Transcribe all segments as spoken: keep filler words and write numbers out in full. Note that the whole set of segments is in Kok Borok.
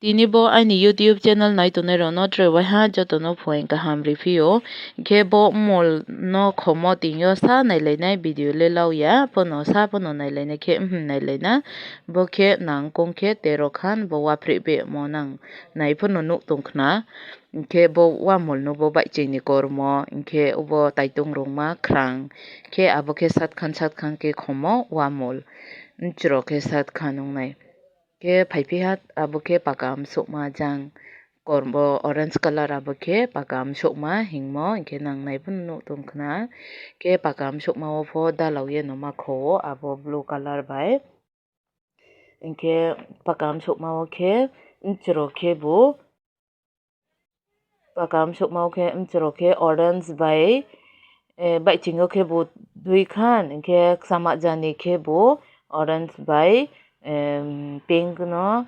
Tini bo aini YouTube channel nai tongnai rok no tre waiha joto no phuaing kaham riphi o. Khe bo mol no khomo tini o sa nai lai nai video le lau ya. Pono sa pono nai lai nai khe, mhm, nai lai na. Bo khe nangkong khe tero khan bo waphreh be mo nang nai pono nuk tong khna. Khe bo wamol no bo baiching ni kormo. Khe bo taitung rwngma khrang. Khe abo khe sat khan sat khan khe khomo wamol. Nchro khe sat khan wngnai. Khe phai phiha abo khe pakam sukma jang kormo orange colour abo khe pakam sukma hingmo hinkhe nang nai phano nuk tong khna. Khe pakam sukma o pho dalao ye no ma kho o abo blue colour bai. Hinkhe pakam sukma o khe nchro khe bo Pakam sukma o khe, mchwrok khe orange bai, eh, baichingo khe bo dui khan, hinkhe kwchama jani khe bo orange bai, em, pink no,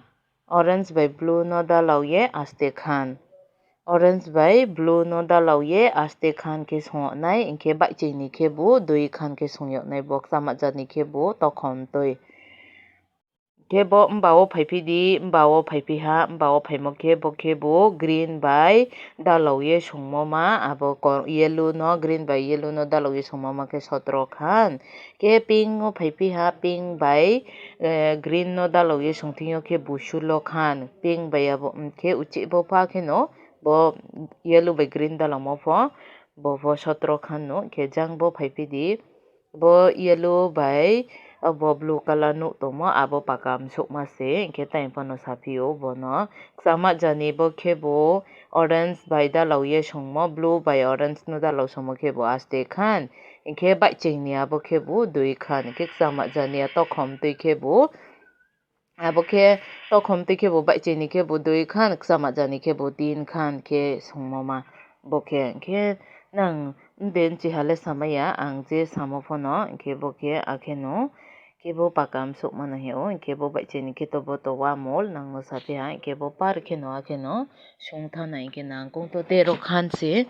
orange bai blue no dalao ye aste khan. Orange bai blue no dalao ye aste khan khe songwknai, hinkhe baichingni khe bo dui khan khe songyoknai, bo kwchama jani khe bo tokhom twi. Khe bo mba o phai phi di, mba o phai phi ha, mba o phaimo khe bo khe bo green bai dalao ye songmo ma, abo ko-, yellow no, green bai yellow no dalao ye songmo ma khe sotro khan. Khe pink o phai phi ha, pink bai, eh, green no dalao ye songthing yo khe bo sulo khan. Pink bai abo, mm, khe uchi bo pha khe no, bo yellow bai green dalamo pho, bo pho sotro khan no, khe jang bo phai phi di. Bo yellow bai abo blue colour nuk tongmo, abo pakam sukma se, hinkhe tei phano saphio bono. Kwchama jani bo khe bo orange bai dalao ye songmo, blue bai orange no dalao songmo khe bo aste khan, hinkhe baichingni abo khe bo dui khan, hinkhe kwchama jani a tokhom twi khe bo Abo khe tokhom twi khe bo baichini khe bo dui khan, kwchama jani khe bo tin khan khe songmo ma. Bo khe, hinkhe nang de nchiha le samaya, ang je samo phano, hinkhe bo khe akheno khe bo pakam sukmano he o, hinkhe bo baichini khe to bo to wamol nangno saphi ha, hinkhe bo par kheno akheno songthana, hinkhe nangkong to tero khan se.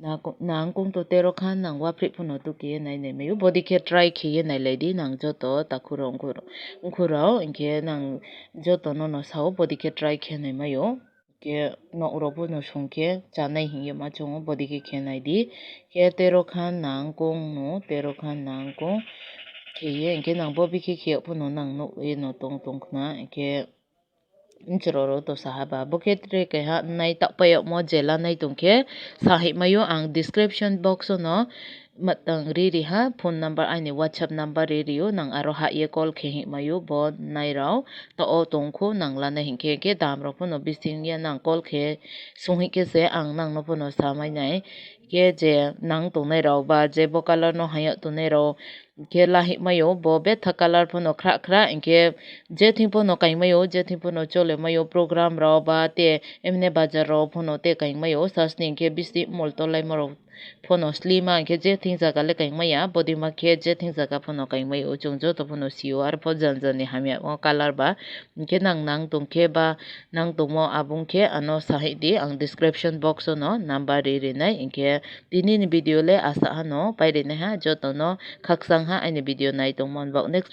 Nang-, nangkong to tero khan nang waphrih phano tukiye nai nai maio. Bodi khe try khiye nai lai di nang joto takhurok ungkhur-, ungkhurok. Hinkhe nang joto nono sao bodi khe try khe nai maio. Hinkhe nok rok bono song khe chanai hinkhe ma chungo bodi khe khe nai di. Khe tero khan nangkong no, tero khan nangkong khiye. Hinkhe nang bo bikhe khiyok phano nang nukye no tong tong khna. Hinkhe Nchororo to saha ba. Bo khe tre keha nai tak payokmo jela nai tong khe sahi maio ang description box o no matang ri ri ha phone number aini WhatsApp number ri ri o nang aro ha ye call khe hi maio bo nai rao to o tong kho nang lana hinkhe khe dam rok phano bising ya nang call khe sung hi khe se ang nang no phano sa mai nai khe je nang tong nai rao ba je bo colour no haya tong nai rao Khe lahik maio bo betha colour phano khra khra, hinkhe je thing phano kaing maio, je thing phano chole maio, program rok ba te emne bazar rok phano te kaing maio, sasni hinkhe bisi mol tolai morok phano slima, hinkhe je thing jaga le kaing maya, bodi ma khe je thing jaga phano kaing maio, chwng joto phano sio, arpho jani jani hamya o colour ba, hinkhe nang nang tong khe ba nang tongmo abung khe ano sahik di, ang description box o no number ri rinai, hinkhe Tini ni video le asa hano pai rinai ha, joto no khakchang ha aini video nai tongmani bak next